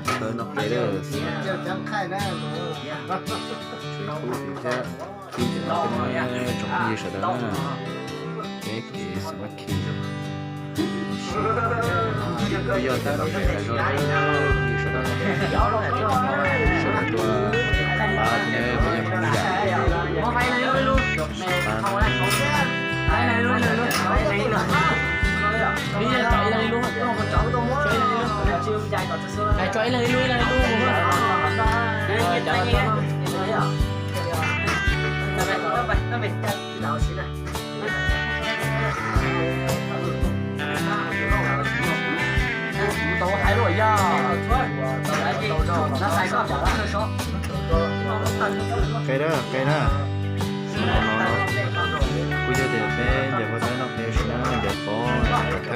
Tawm no qis lawm. Tub thiab tij ntawm no tsoom phooj ywg sawv daws na, peb kev xav mab khi. Kuj yog tias tau pem lawm zog, phooj ywg sawv daws, sawv daws tuaj pab thiab peb yog phooj ywg. Qe na, qe na. Kuj yog tias peb ncaws pob tawb no qe na, ncaws pob thaj na.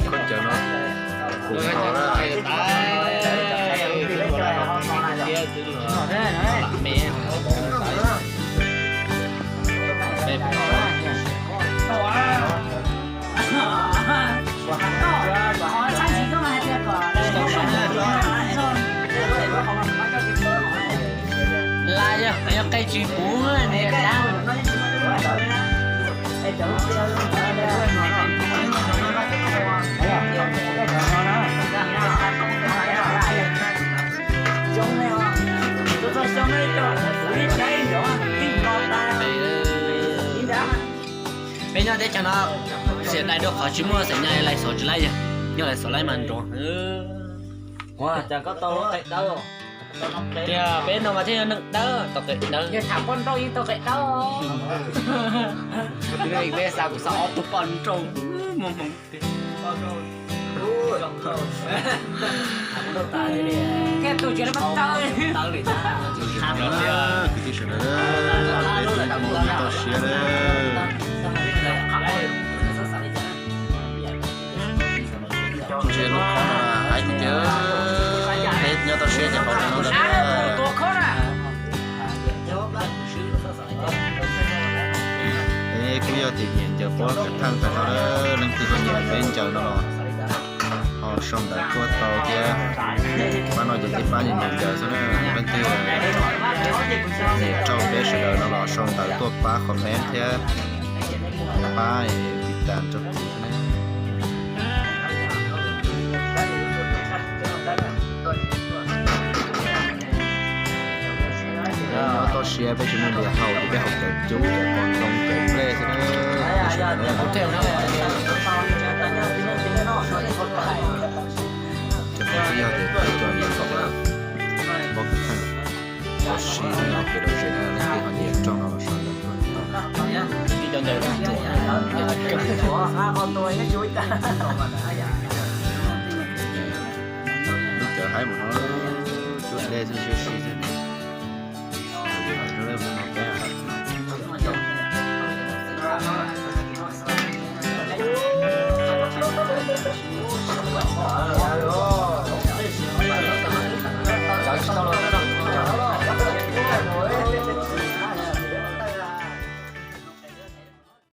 Koj cov no kuv no na. Laj yog qe tsis puv niam dab. Peb nyob teb chaws no xiam dais rau qhov tsis muaj xeem nyab lais xov tsis laib yog, nyob lais xov laib mas nrov. Tias peb no mas thiaj yog neeg dawb tau qe dawb. Yog tham poj nrauj yeej tau qe dawb. Peb xav kuv xav ob tug poj nrauj muaj hmoov tiag. Kwv tij sawv daws, nyob toj siab lawm. Ntshe lub khob no hais tias peb nyob toj siab ces qhov no ntag. Es kuj yog tias nyiam ncaws pob khav theej tas zog lawm, leej twg ho nyiam peb ncaws no los ho sau ntawv tuaj tau thiab. Pab no ces tib pab nyiam ncaws xwb na, leej twg nyiam rau peb sawv daws no los sau ntawv tuaj pab comment thiab pab tiv tas rau kuv xwb na. Nyob toj siab peb tsis muaj npias haus ces peb haus cawv cub, cawv qos ntoo, cawv nplej xwb na. Ces qhov twg yog tias peb cov nyiam ncaws pob khav theej, pob si no kev lom zem na, leej twg ho nyiam rau no los sau ntawv tuaj. Lub cawv haib mus no, cub dej xwb, siab si xwb.